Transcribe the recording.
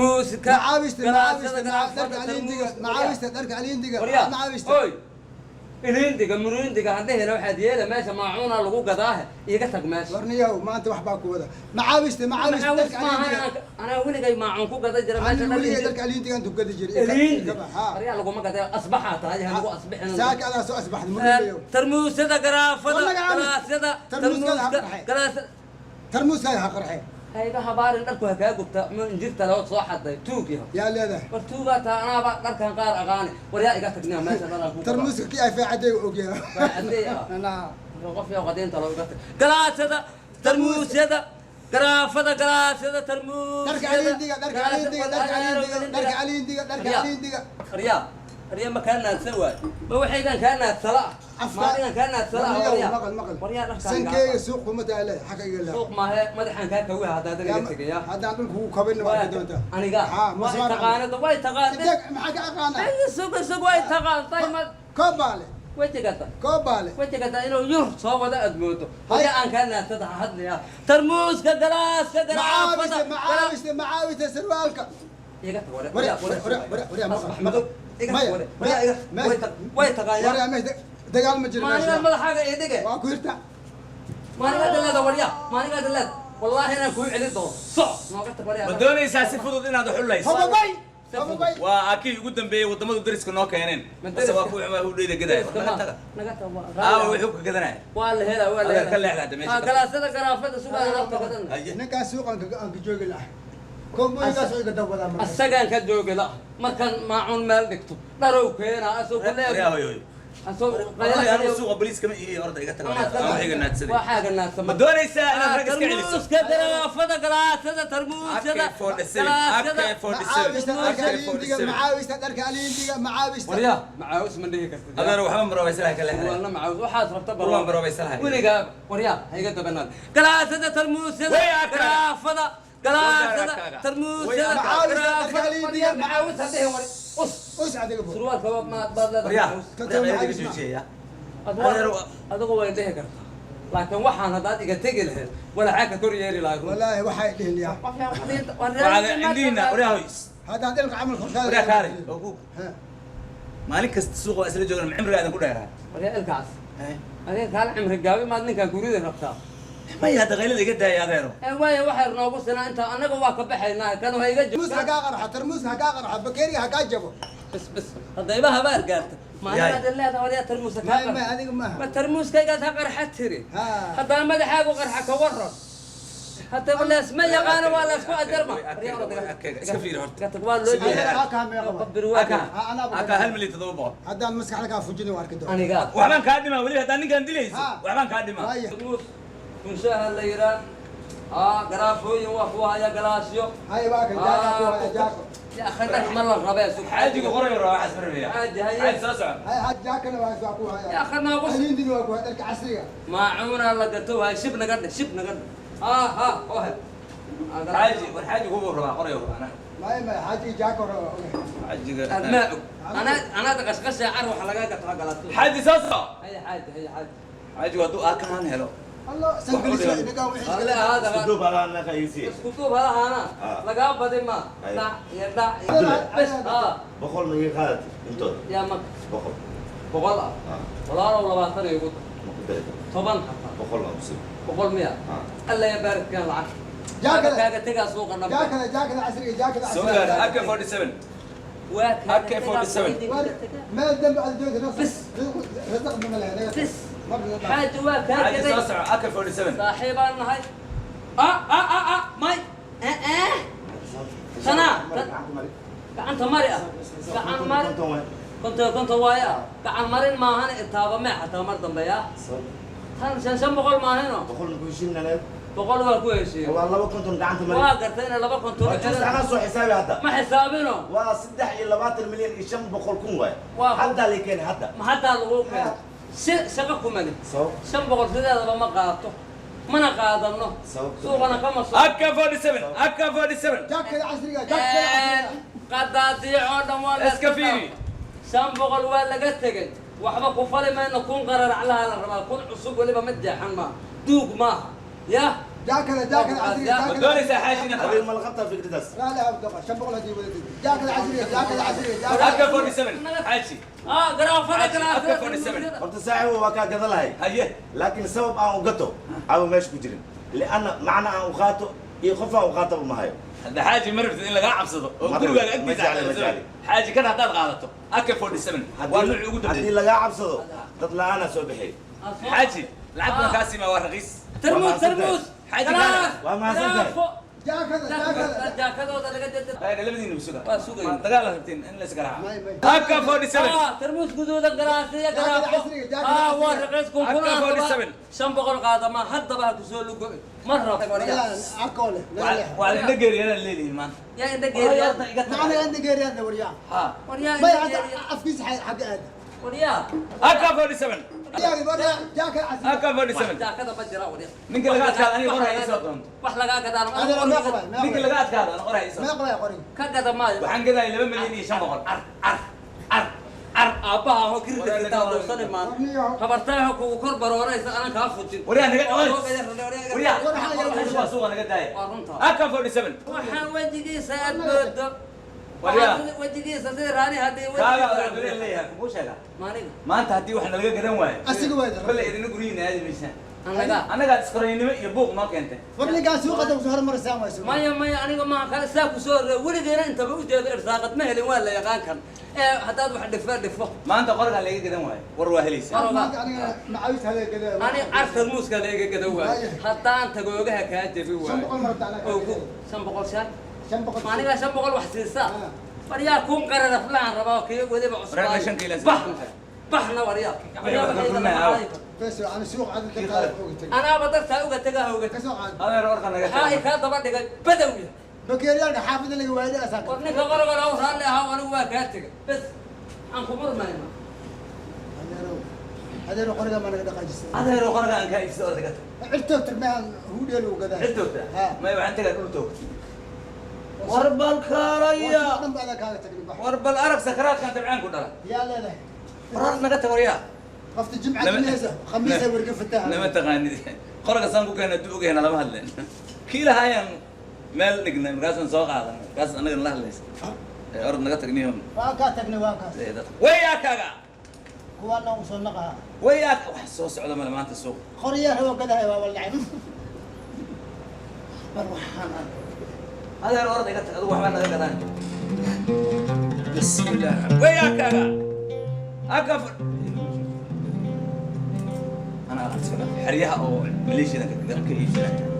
Muuska. Macaawista, macaawista, dharka aliindiga, macaawista, dharka aliindiga, macaawista. Oy, iliindiga muruindiga handhehena waxaad yeela meesha maacuuna lagu gadaahe, iiga tag meesha. Warniyow, maanta wax baa ku wada. Macaawista, macaawista, macaawis dharka maaha. aliindiga. Anaa weligay maacuun ku gada jira meesha. Aniga dhar weligay dharka aliindiga aan dugadi jiray. Iliindi Ha. aryaa laguma gaday, asbaxaa tahay, ha lagu asbixin. Saaka adaa soo asbaxday, murniyow. Tarmuusada, garaafada, War magacaabis. Galaasyada. Tarmuuskada ha tarmuuska qarxay. Galaas. Tarmuuskaaga ha qarxee. Hayga habaarin, dharku ha kaa gubta, ma injirta lahood soo xaday, tuug yaho. Yaa leedahay? War tuugaa taa, anaaba dharkan qaar aqaani. War yaa iga tagniya meesha dharaan ku gadaa. Tarmuuska kii ay feecaday ogyahay. Feecaday ah. Naa. Qof yaa qadiinta loo iga tag. Galaasyada, tarmuusyada, garaafada, galaasyada, tarmuusyada. Dharka aliindiga, dharka aliindiga, dharka aliindiga, dharka aliindiga, dharka aliindiga. Aryaa, aryaa, ma kaa naadsan waay? Ma waxaydan kaa naadsala ah? Maadigan kaa naadsala ah? Warniyow, Waryaa. Maqal, maqal. Waryaa, dharkaan Sankeyga suuq kuma taale, xagga iga laa. Suuq maahe, madaxaan kaa kawiha haddaadan iga tegaya. Haddaan dhulka kugu kabin waa ka doontaa. Aniga Ha, waa masmaar. Taqaanada way taqaantay. Intee maxaa ka aqaanaa? Ay, sug sug, way taqaantay ma. Koobaale. Wejigata. Koobaale. Wejigata inuu yur soo wada aad moodo. Hay. Waryaa, aan kaa naadsada ha hadlaya. Tarmuuska, galaaska, garaafada. Macaawista, macaawista, macaawista, sarwaalka. Iga tag ware. Waryaa, waryaa, waryaa, waryaa, maqal, maqal. Iga tag Maya, ware. Waryaa, iga way way taqaanyaa. Waryaa, meesha dagaal ma jiro maanigaad meesha. Madaxaaga ii dhige. Waa ku hirta. Maanigaad leeda, waryaa, maanigaad leeda, wallaahi inaan kuu celin doono. Soc nooga tag, waryaa. Ma doonaysaa si fudud inaad wax u layso? Hababay, hababay. Waa akii ugu dambeeyey wadamadu dariska noo keeneen. Ma mase waa dariska? kuwii xumaa u dheyda gadaya. Dariska naga ma- taga. Naga tag waa aawa wuxuu ka gadanaya. Waa la helaa, waa la Adeer, helaa. ka leexda hadda meesha. Ah, galaasyada, garaafada, sugaa alaabta gadan. Haye. Ninkaas suuqan aan ka joogi lahaa, koombooyinkaas oo iga dabwadaa marka. Asagaan ka joogi la markaan maacuun meel dhigto, dharow keenaa asoo waryaa kuleeb hoy hoy. Asoo Wallahi anigu suuqa boliis kama ihi, orda iga taga waryaa. Aan wax iga naadsaday. Waa xaaga naadsan. Ma doonaysaa inaad rag iska celiso? Tarmuuska, garaafada, galaasyada, tarmuusyada, AK-47. galaasyada. AK-47. Macaawista, dharka aliindiga. AK-47. Macaawista, dharka aliindiga, macaawista. Waryaa, macaawis ma dhihi kartid. Adeer, waxba maroobaysalaha ka leexda. Walna macaawis waxaad rabta. Waan baroobaysanahay. Weligaa, waryaa, ha iga dabanaan. Galaasyada, tarmuusyada, Way arkaaga. garaafada, galaasyada, Way arkaaga. tarmuusyada, Way arkaaga. Macaawista, dharka garaafada. aliindiga. Waryaa, macaawis ha dhihin, war us. Us adiga bo. Surwaalka waa maad baad leedahay. Waryaa. Macaawis. Ka waryaa, tago. iga joojiya. Adigu Adeer, adigu way dhihi kartaa, laakiin waxaan haddaad iga tegi lahayd walaxaa ka kor yeeri lahay runtii. Wallaahi waxay dhihin yaa. Waxaad indhihiina, waryaa hoy. Haddaan dhilka camal korkaada. Waryaa kaale oo ku Ha. Maalin kasta suuqa waa isla joogaan, cimriga aadan ku dheeraa. Waryaa, ilkaas adiga kaala cimri gaabi maad ninkaan gurida rabtaa. Maya, hadda qaylada iga daaya, adeero. Ee waaya, waxay noogu sinaa inta annaga waa ka baxaynaa, kanu ha iga Tarmuus ha kaa qarxo, tarmuus ha kaa qarxo, bakeeriga ha kaa jabo. Bas bas, haddayba habaar gaarta maalinaad leedahay. Waryaa, tarmuusa kaa Maya, maya, qarxa. adiga maaha. Ma tarmuuskaygaad ha qarxa tiri? Ha. Haddaa madaxaagu qarxa, ka waran? Haddaba leesma yaqaano, waa laysku ajarma. Iska fiiri horta. Waa loo Adiga jeedaa. aa kaa meeqa waa. Qabir waa aka Ha, anaaba aka 1,700,000. Haddaan maskaxda kaa fujini waa arki doona. Aniga waxbaan kaa dhimaa weli haddaan ninkaan dilayso. Ha. Waxbaan kaa dhimaa. Waaya. Tarmuus kunshaha la yiraa, aa garaafooyin waa kuwa haya, galaasyo. Hay, waa kan jaaka ku haya, jaako. Ya akhi, dhar ma la rabee, sug. Xaajigu qoray rabaa, waxaas marmaya. Xaaji, haye. Xaaji soo soco. Hay, had jaakana waa ku haya. Ya akhi, noogu Aliindiga waa ku haya, dharka casriga. Maacuuna la gato waay, shib naga dhe, shib naga dhe, ha ha ohe. Xaaji, war xaajigu buu rabaa, qoray rabaa anaga. Maya, maya, xaajiga jaako raba ogahay. Xaajiga. Aad maa og, anaa anaad qashqashaa car waxa laga gato galaato. Xaaji soo soco. Haya xaaji, haya xaaji. Xaajigu hadduu aakaan helo. Allah sangelisho inagaa wixii Alle ahaada. Isku halaha meeqa ii sii? Isku duub halahaana. Ah. Lagaa badi ma. Haye. Dhac iyo dhac iyo Abdulle. bes ah. 100 ma ii qaadatay intooda? Yaa ma 100. 100 ah? Ah. Walaalow, 20 igu dar. Ma ku dari karo. 10 xataa. 100 waa ku sii. 100 miya? Ah. Alla ya baaridkaan lacag. Jaakada. kaaga tegaa suuqa dhambe. Jaakada, jaakada casriga, jaakada soo gaar. casriga. AK-47. Waa kaaga AK-47. tegaa. Meel dambe aad joogto nafsa. Bis. Rasaq ma lehe naga. Bis. Ma bina. Xaaji waa kaa Xaaji gaday. soo soco, AK-47. Saaxiibaan nahay. Ah ah ah ah, may eh eh, Sanaa. Gacanta mari ah, gacan mari. 50 waay. 50 50 waaye ah, gacan marin maahan, itaaba mee xataa mar dambe yaa. Tan 500 maahino. 100 ma ku heshiin leed? 100 waa ku heshiiye. Waa laba 50 gacanta mari. Waa gartay inay laba 50. Waa just anaa soo xisaabi hadda. Ma xisaabino. Waa 23,500,000 waay. Haddaa lay keenay hadda. Ma haddaa lagu keeno si shaqo kumali? Sabab? 500 sideedaba ma qaato, mana qaadano. Sababta? Suuqana kama soo. AK-47, AK-47. Jaakada casriga, jaakada casriga. Qadaadiic oo dhan waa la Iska iska fiiri. dhaafay. 500 waa laga tegey, waxba ku fali mayno. 1000 qararaclaha la rabaa, 1000 cusub weliba, mid jeexan maaha, duug maaha. Yah. Jaakada jaakada casriga Ma jaakada. doonaysaa xaaji inaad Adiga ma la qabtaa fikradaas? لا لا عبد الله شن بقول هدي ولدي jaakada casriga jaakada casriga jaakada. AK 47 xaaji. Ah, garaafada AK 47. Horta saaxiib waa kaa gada lahay. Haye. Laakiin sabab aan u gato aba meesha ku jirin, lianna macna aan u qaato iyo qof aan u qaataba ma hayo. Hadda xaaji ma rabtid in lagaa cabsado oo Ma gurigaaga rabin, ma agtiisa jecli, ma jecli. Xaaji kan haddaad qaadato AK 47 waa nuuci ugu haddii dambeeyay. Lagaa cabsado dad la-aanaa soo bixiyay. Xaaji lacag baan kaa siimaa, waa raqiis. Tarmuus, tarmuus. Xaaji. Garaaf. Waa mahadsantahay. Garaafo. Jaakada jaakada. Jaakadooda laga deda. Ayna labadiina suga. Waa sugayna. Dagaal rabtiin in la isgaraaco. May, may. AK 47. Ah, tarmuus guduudan garaasiya Jaakada garaafo. casriga, jaakada Ah, waa casriga. raqiis kun kun AK ah. 47. 500 qaadama haddaba ha kusoo lugo ma rabo. لا أكله لا لا. Waa indho geeriyana leelihiin maanta. Yaa indha geeriya? معنا عندي غير هذا وريا. Ha. Waryaa ما indha عاد geeriya? أفكيس حق هذا. Waryaa. AK 47. يا وريا jaakada casriga. AK 47. Jaakada ma jira waryaa. Ninka laga adkaado aniga qor ha ii soo doonto. Wax lagaa gadaan. هذا ما قبل ما Ninka قبل laga adkaado ana qor ha ii soo ما doonto. قبل يا قري. Ka gada maayo. Waxaan gadayay 2,500,000. Ar ar ar ar, aabbaha ho kirda intaa duursani maan habartaaha kugu kor barooraysa anaan kaa fujin. Waryaa naga waryaa. Waryaa. Waa suuqa naga daaya. Waa runta. AK 47. Waxaan wejigiisa aad moodo. Waryaa. Waxaan wejigiisa sida raani haddii Kaaga wejigiisa abdullah leeyahay kuu sheegaa. Maaniga. Maanta haddii wax nalaga gadan waayo, أسيق وين. kolley idina guryihiina aadi maysaan. Annaga. Annagaa iskoraynimo iyo buuq noo keentay. فرني قاعد سوق هذا وسهر مرة سامع سوق. Maya maya, aniga maa kale saa ku soo horreey weligeena intaba ujeedo irsaaqad ma helin, waa la yaqaan kan ee haddaad wax dhifo dhifo. Maanta qorgaa laga gadan waayo war waa helaysaa. Qor- أنا معاويس هذا كذا. Ani cartar muuska la iga gada waayo haddaan tagoogaha kaa jabi شن waayo. بقول مرة تعالى. Oo ku 500 shaay. شن بقول. Maanigaa 500 wax siisaa? Waryaa kun qarada flaan rabaa kii weliba Waryaa cusbaan. 5 kiilo. Bax baxna waryaa. Waryaa, waxaan Waryaa. بس أنا سوق عاد تلقى. Anaaba dartaa uga tagaa uga tag. كسوق عاد. Adeer warka naga Maxaa i tago. kaa daba dhigay badawiya? بكيريان حافظ اللي وين أساك. War ninka qorogol aw raalli ahaa, anigu waa kaa tegay bes aan ku murmayna. هذا قري ما نقدر قاجس. Adeer qorga aan kaa iibsado oo naga tag. عرفت ترميها هو ديال وكذا. Cid toogta? ها. Maya, waxaan tagaa dhul toogta. War bal kaalaya. تقريبا. War bal arag sakaraadkan dabcaan ku dhala. يا لا لا. Warar naga tag waryaa. قفت الجمعة لما- خميسة خميسة ورقفتها. Lama taqaanid qorga saan ku keena hadduu ogyahay lama hadleen kii lahaayaan meel dhignay markaasaan soo qaadanay markaas annaga nala hadlaysa. Ee orod naga tagniyo. وان تقني وان كاس. Wayaa kaaga. كوانا وصلناها. Wayaa wax soo socda male maanta suuqa. قرية هو كذا هو والله مروحان. Adeer orod iga tag, adigu waxbaa naga gadaan. Bismillah, wayaa kaaga aka anaa xeryaha oo maleeshiyada ka iibsanaya.